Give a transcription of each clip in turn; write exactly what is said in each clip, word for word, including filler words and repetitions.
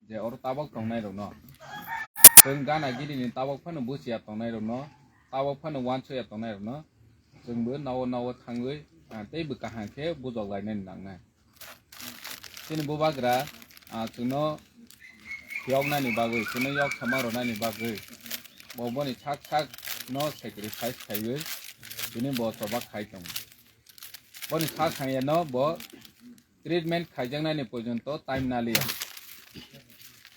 je oro tabok tongnai rokno, chwng gana gini ni tabok phano buchiya tongnai rokno, tabok phano uansukya tongnai rokno, chwngbo nowo nowo thangwi, ah, teibo kaham khe bujok lainani nangnai. Chini bubagra, ah, chwngno yoknani bagwi, chwngno yok sama rwnani bagwi, bo boni sak sak no sacrifice khaiwi, tini bo choba khai tongo. Boni sak hamyano bo treatment khaijaknani porjonto time naliya.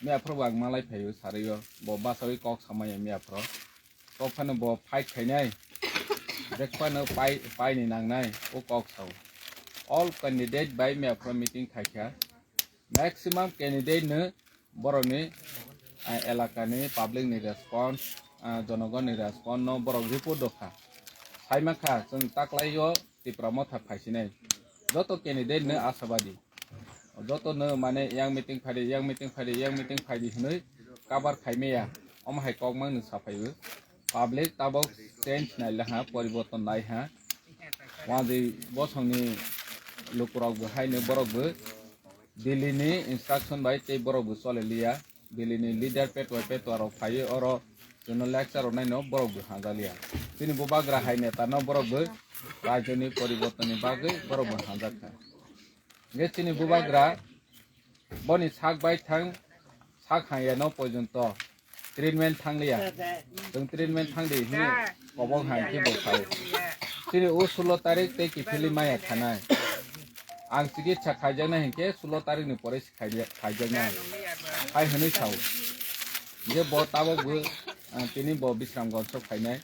Miyaphoro bo ang malai phaio sarwi o, bo basawi kok samaya miyaphoro. Kok phano bo fight khainai, bek phano pai, paini nangnai, o kok sao. All candidate bai miyaphoro meeting khaikha. Maximum candidate no borokni, ah, elakani public ni response, ah, jonogonni response no borok report dokha. Saimankha chwng taklaio Tipra Motha phaisinai. Joto candidate no asabadi. Joto no mane yang meeting phaidi, yang meeting phaidi, yang meeting phaidi hinwi cover khaimaya. Omo hai kokmang no saphaiwi. Public tabok change nai laha, poriborton nai ha. Wadi bosongni lukurok bo haino borok bo Delhi ni instruction bai tei borok bo chole liya. Delhi ni leader petwa petwa rok phaiwi oro chwngno lecture rok naino borok bo hamjak liya. Chini bubagra hai neta no borok bo rajyo ni poriborton ni bagwi borok bo hamjak kha. Hingke chini bubagra boni sak bai thang sak hamya no porjonto treatment thangliya. Chwng treatment thangdi hwnwi kobok hai khe bo sao. Chini o sulo tarik tei kiphilwi maya khanai. Ang chikitsa khaijaknai hinkhe sulo tarik ni pore se khaija-, khaijaknai. Hai hwnwi sao. Je bo tabok bo, ah, tini bo Bisramganj o khainai.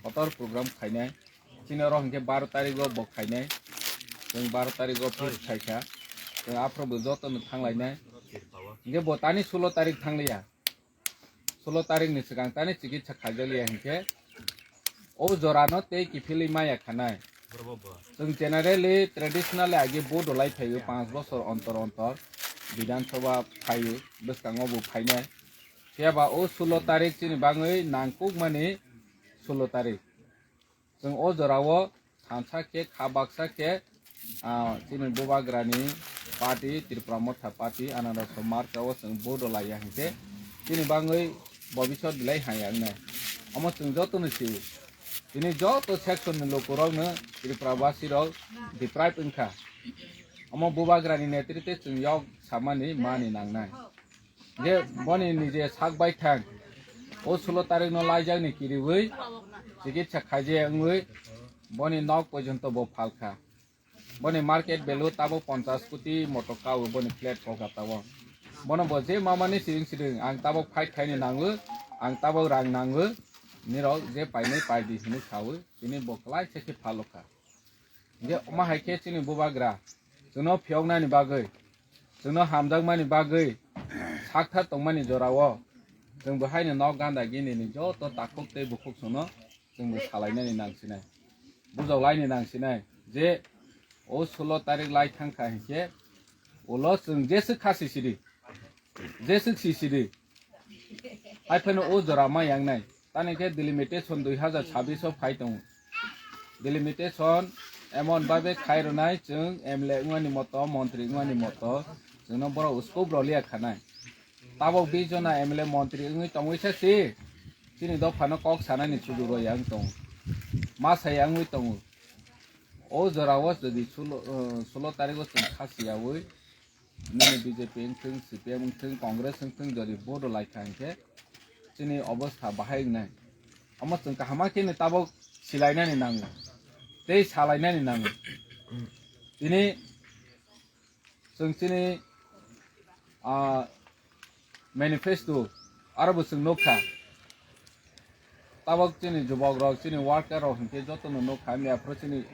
Kotor program khainai. Chini oro hinkhe baro tarik o bo khainai. Chwng baro tarik o phir khaikha. Chwng aphuru bo joto no thanglainai. Hinkhe bo tani sulo tarik thangliya. Sulo tarik ni swkang tani chikitsa khaijakliya hinkhe o jora no tei kiphilwi maya khanai. Chwng generally traditionally age vote rwlai phaio panch bosor ontor ontor Bidhan Sabha phaio, bwskango bo phainai. Phiya ba o sulo tarik chini bagwi nangkukmani sulo tarik. Chwng o jorao thansa khe, kha baksa khe, ah, chini bubagrani party, Tripura Motha Party, anarok marka o chwng vote rwlaiya hinkhe chini bagwi bobisot belai hamya wngnai. Omo chwng jotono sio. Tini joto section ni lukurokno Tripura basirok deprive wngkha. Omo bubagrani netritwe chwng yok samani mani nangnai. Je boni nije sak bai thang. O sulo tarik no laijak ni kiriwi chikitsa khaijaya wngwi boni nok porjonto bo phalkha. Boni market value tabok ponchas koti moto kawi boni flat Kolkata o. Bono bo je mamani siring siring ang tabok fight khaini nango, ang tabok rang nango, nirok je painai paidi hinwi sawi tini bo kwlai se khe phalokha. Hingke omo hai khe chini bubagra chwngno phiyoknani bagwi, chwngno hamjakmani bagwi sakthar tongmani jorao chwng bo haino nok ganda gini ni joto takhuk tei bukhuk chwngno chwng bo salainani nangsinai, bujok laini nangsinai je o sulo tarik lai thangkha hinkhe ulo chwng jeswk khasi sidi. Jeswk sisidi. Hai phano o jora ma yangnai. Tani khe delimitation dui hazar chabbish o phai tongo. Delimitation emon babe khai rwnai chwng M L A wngmani moto, montri wngmani moto, chwngno borok scope rwliya khanai. Tabok bish jona M L A montri wngwi tongwi sa si, chini dophano kok sanani sujuk rw yang tongo. Ma sa yang wngwi tongo. O jorao jodi sulo, eh, sulo tarigo chwng khasi yaui, nini B J P wngthwng, C P M wngthwng, Congress wngthwng, jodi vote rwlai kha hinkhe chini obostha bahai wngnai. Omo chwng kaham khe ni tabok silainani nango, tei salainani nango. Tini chwng chini, ah, manifesto aro bo chwng nukha. Tabok chini jubok rok, chini worker rok hinkhe jotono nukha, miya phuru chini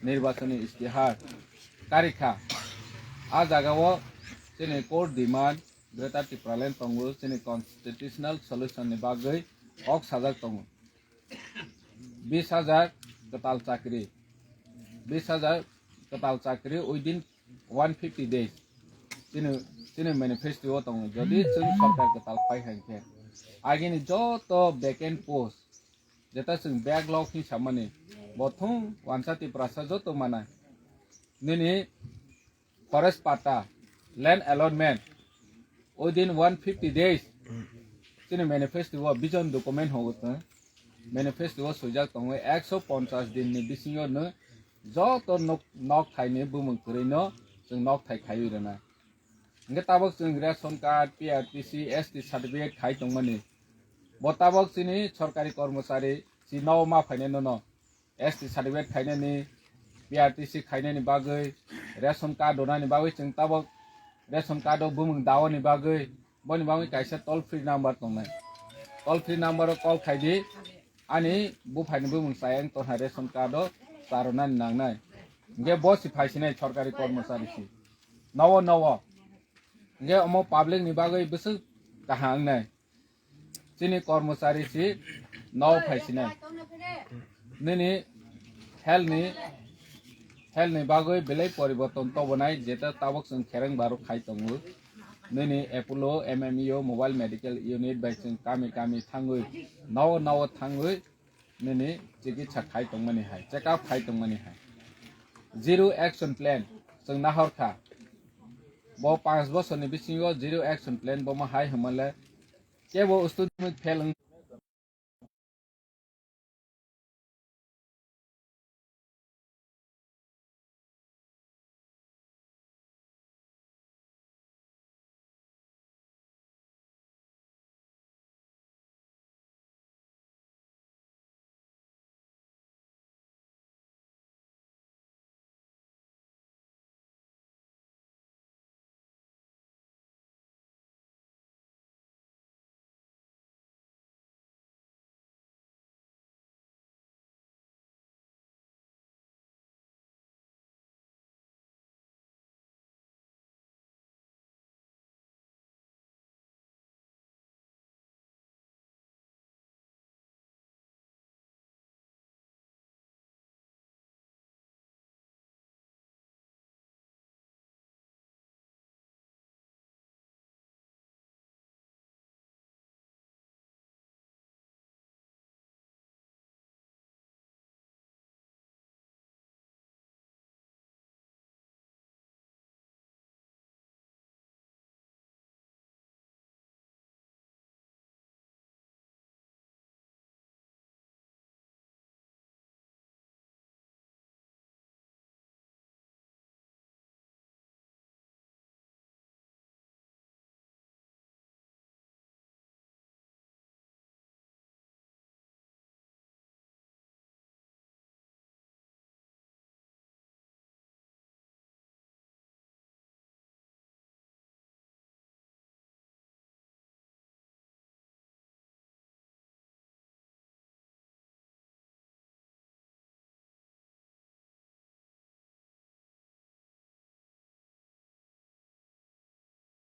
nirbachoni istihar karikha. A jagao chini core demand Greater Tipraland tongo, chini constitutional solution ni bagwi kok sajak tongo. Bish hajar kwtal chakri, bish hajar kwtal chakri within one fifty days. Chini, chini manifesto o tongo, jodi chwng sorkar kwtal phai hai khe, agini joto vacant post, jeta chwng backlog hin samani, bo thung wansa Tiprasa joto manai. Nini forest patta, land allotment, Within one fifty days chini manifesto o vision document hogo tong. Manifesto o swijak tongo ekso ponchas din ni bisingo no joto nok, nok thai ni bumung kwrwi no chwng nok thai khaiwi rwna. Hingke tabok chwng ration card, P R T C, S T certificate khai tongmani. Bo tabok chini sorkari kormochari si no ma phainai no no. S T certificate khainani, P R T C khainani bagwi, ration card donani bagwi chwng tabok ration card o bumung dawani bagwi, boni bagwi kaisa toll free number tongnai. Toll free number o call khaidi, ani buphaini bumung chayang tongha ration card o charonani nangnai. Hingke bo si phaisinai sorkari kormochari si. Nowo nowo. Hingke omo public ni bagwi bwswk kaham wngnai. Chini kormochari si no phaisinai. Nini health ni, health ni bagwi belai poriborton tobonai, jeta tabok chwng khereng barok khai tongo. Nini Apollo M M E O Mobile Medical Unit bai chwng kami kami thangwi, nowo nowo thangwi nini chikitsa khai tongmani hai, check up khai tongmani hai. Zero action plan chwng nahor kha. Bo panch bosorni bisingo zero action plan bo ma hai hwnmale kebo student fail wng